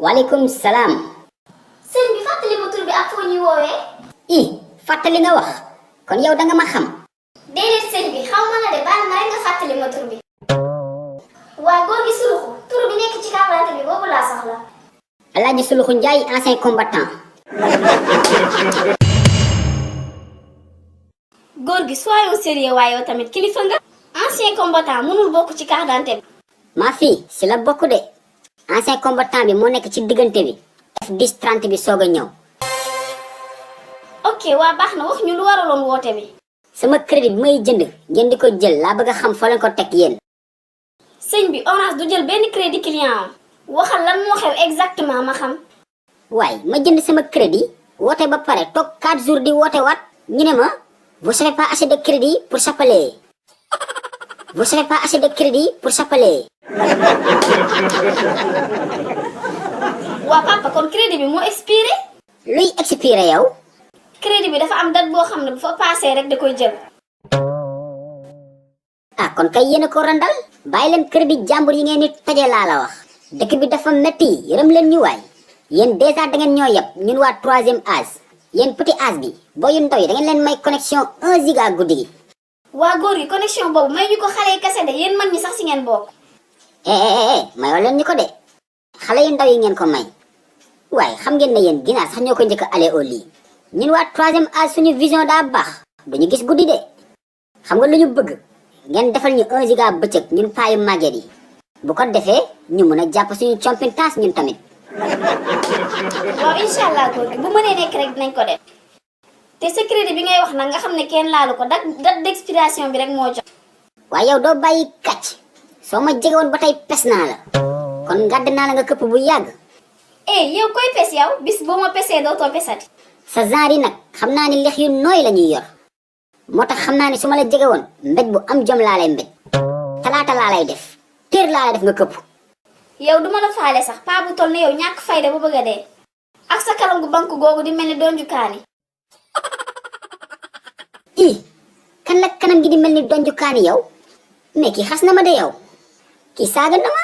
waaleykum salaam. sëñ bi fàttali ma tur bi ak foo ñuy woowee. fàttali nga wax kon yow da nga ma xam. déedéet sëñ bi xaw ma la de baal ma rek nga fàttali ma tur bi. waa góor gi suluxu tur bi nekk ci kaabalante bi boobu laa soxla. Alaaji Suluxu Njaay ancien combattant. góor gi soyons sérieux waaye yow tamit kilifa nga. ancien combattant mënul bokk ci carte d'identité bi. maa fii si la bokk de ancien combattant bi moo nekk ci diggante bi. F10 30 bi soog a ñëw. ok waa baax na wax ñu lu waraloon woote bi. sama crédit bi may jënd ngeen di ko jël laa bëgg a xam foo leen ko teg yéen. sëñ bi Orange du jël benn crédit client am. waxal lan moo xew exactement ma xam. waaye ma jënd sama crédit woote ba pare toog 4 jours di woote waat ñu ne ma vous savez pas assez de crédit pour s'appeler. vous savez pas assez de crédit pour s'appeler. waa papa kon crédit bi moo expiré. luy expiré yow. crédit bi dafa am date boo xam ne bu fa passé rek da koy jël. kon kay yéen a ko randal. bàyyi leen crédit jàmbur yi ngeen di taje laa la wax. dëkk bi dafa metti yërëm leen ñu waay. yéen dèjà da ngeen ñoo yeb ñun waa 3e âge. yéen petit âge bi boo yu ndaw yi da ngeen leen may connexion 1 giga guddi gi. waa góor gi connexion boobu may ñu ko xale yi kese de yéen mag ñi sax si ngeen bokk. mayoo leen ñu ko de. xale yu ndaw yi ngeen ko may. waaye xam ngeen ne yéen ginaar sax ñoo ko njëkk a aller au lit. ñun waa 3e âge suñu vision daa baax. duñu gis guddi de. xam nga lu ñu bëgg. ngeen defal ñu 1 giga bëccëg ñun paayu màgget yi. bu ko defee ñu mën a jàpp suñu compétence ñun tamit. waaw incha allah góor gi bu mënee nekk rek dinañ ko def. te sa crédit bi ngay wax nag nga xam ne kenn laalu ko date d'expiration bi rek moo jot. waaye yow doo bàyyi kàcc. soo ma jege woon ba tey pes naa la. kon ngàdd naa la nga këpp bu yàgg. yow koy pes yow bis boo ma pesee dootoo pesati. sa genre yi nag xam naa ni lex yu nooy la ñuy yor. moo tax xam naa ni su ma la jege woon mbéj bu am jom laa lay mbéj. talaata laa lay def. téer laa lay def nga këpp. yow duma la faale sax paa bu toll ne yow ñàkk fayda bu bëgg a dee. ak sa kalam gu banku googu di mel ni donju kaani. kan la kanam gi di mel ni donju kaani yow. mais kii xas na ma de yow. kii saaga na ma.